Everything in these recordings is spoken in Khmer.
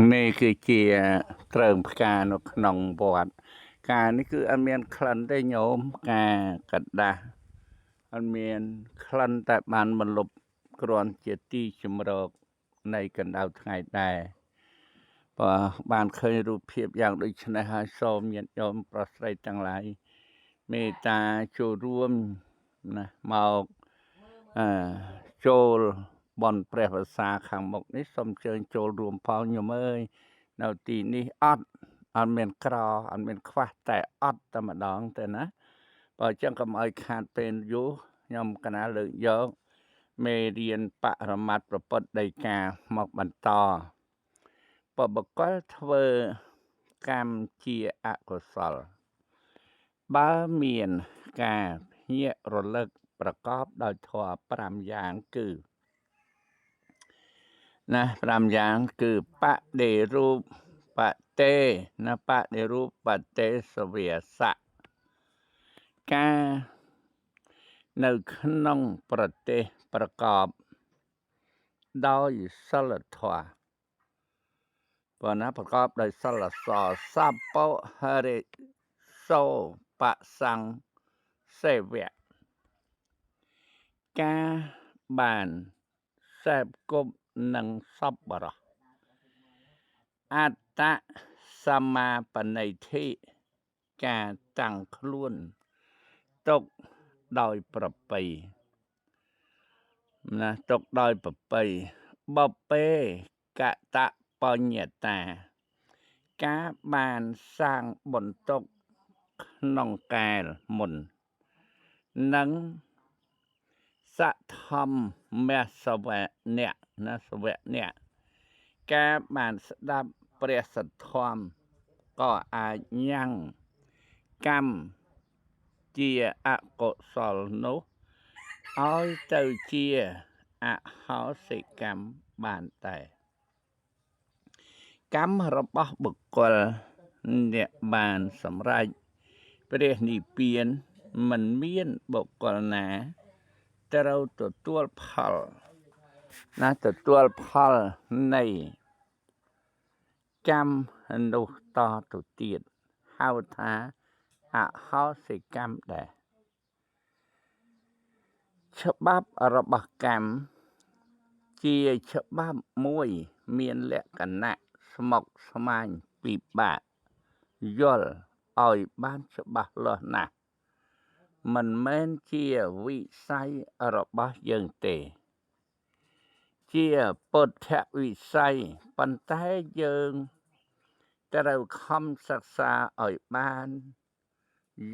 នេះគឺជាត្រើងផ្កានៅក្នុងវត្តការនេះគឺអត់មានក្លិនទេញោមការกระដាស់អត់មានក្លិនតែបានបន្លប់គ្រាន់ជាទីជំរកនៃកម្ដៅថ្ងៃដែរបើបានឃើញរូបភាពយ៉ាងដូចនេះហើយសូមញាតិញោមប្រុសស្រីទាំងឡាយមេត្តាចូលរួមណាមកអឺចូលបន់ព្រះវស្សាខាងមុខនេះសូមអញ្ជើញចូលរួមផងញោមអើយនៅទីនេះអត់អត់មានក្រអត់មានខ្វះតែអត់តែម្ដងទេណាបើអញ្ចឹងកុំឲ្យខាតពេលយូរខ្ញុំកណាលើកយកមេរៀនបរមត្តប្រពុតដីកាមកបន្តបើបុគ្គលធ្វើកម្មជាអកុសលបើមានការភ្ញាក់រលឹកប្រកបដោយធម៌5យ៉ាងគឺណា5យ៉ាងគឺបដិរូបបតេណាបដិរូបបតេសវាសៈការនៅក្នុងប្រទេសប្រកបដោយសិលធម៌បើណាប្រកបដោយសិលសសពហរិសោបសង្ឃសេវៈការបានសេពគប់នឹងសប្បុរសអត្តសមាបនិធិការតាំងខ្លួនទុកដោយប្រពៃណាទុកដោយប្រពៃបពេកតបញ្ញតាការបានសាងបន្ទុកក្នុងកាលមុននិងសធម្មសវៈណាសវៈអ្នកការបានស្ដាប់ព្រះសទ្ធំក៏អាចញ៉ាំងកម្មជាអកុសលនោះឲ្យទៅជាអហោសិកម្មបានតែកម្មរបស់បុគ្គលអ្នកបានសម្រេចព្រះនិព្វានមិនមានបុគ្គលណាត្រូវទទួលផលណាទទួលផលនៃកម្មនោះតទៅទៀតហៅថាអហោសិកម្មដែរច្បាប់របស់កម្មជាច្បាប់មួយមានលក្ខណៈស្មុគស្មាញពិបាកយល់ឲ្យបានច្បាស់លាស់ណាស់មិនមែនជាវិស័យរបស់យើងទេជាពុទ្ធវិស័យប៉ុន្តែយើងត្រូវខំសិក្សាឲ្យបាន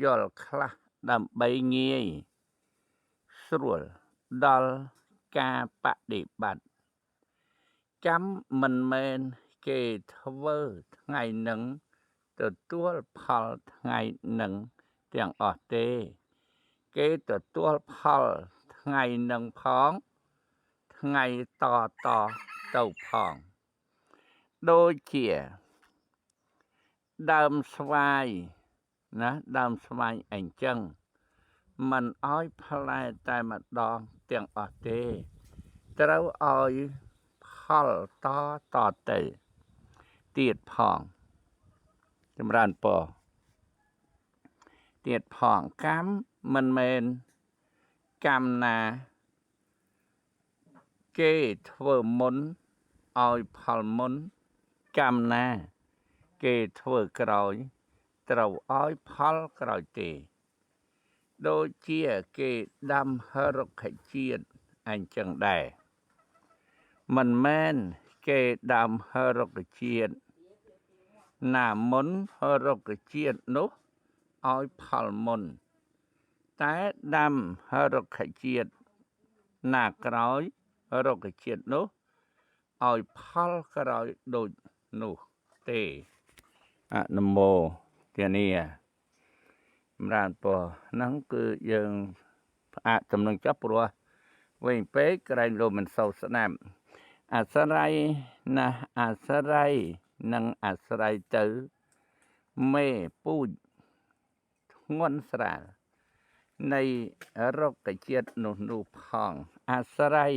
យល់ខ្លះដើម្បីងាយស្រួលដល់ការបដិបត្តិកម្មមិនមែនគេធ្វើថ្ងៃនឹងទទួលផលថ្ងៃនឹងទាំងអស់ទេគេទទួលផលថ្ងៃនឹងផងថ្ងៃតតទៅផងដូចជាដើមស្វាយណាដើមស្វាយអញ្ចឹងមិនឲ្យផ្លែតែម្ដងទាំងអស់ទេត្រូវឲ្យផលតតទៅទៀតផងចម្រើនពរទៀតផងកម្មមិនមែនកម្មណាគេធ្វើមុនឲ្យផលមុនកម្មណាគេធ្វើក្រោយត្រូវឲ្យផលក្រោយទេដូចជាគេដាំរុក្ខជាតិអញ្ចឹងដែរមិនមែនគេដាំរុក្ខជាតិណាមុនរុក្ខជាតិនោះឲ្យផលមុនតែដាំរុក្ខជាតិណាក្រោយរុក្ខជាតិនោះឲ្យផលក្រោយដូចនោះទេអនុមោទនាចម្រើនពរហ្នឹងគឺយើងផ្អាកចំណងចុះព្រោះវិញពេកក្រែងលោកមិនសូវស្ដាប់អាស្រ័យណាអាស្រ័យនិងអាស្រ័យទៅមេពូជធ្ងន់ស្រាលនៃរុក្ខជាតិនោះនោះផងអាស្រ័យ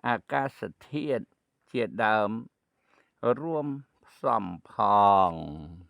អាកាសធាតុជាដើម រួមផ្សំផង។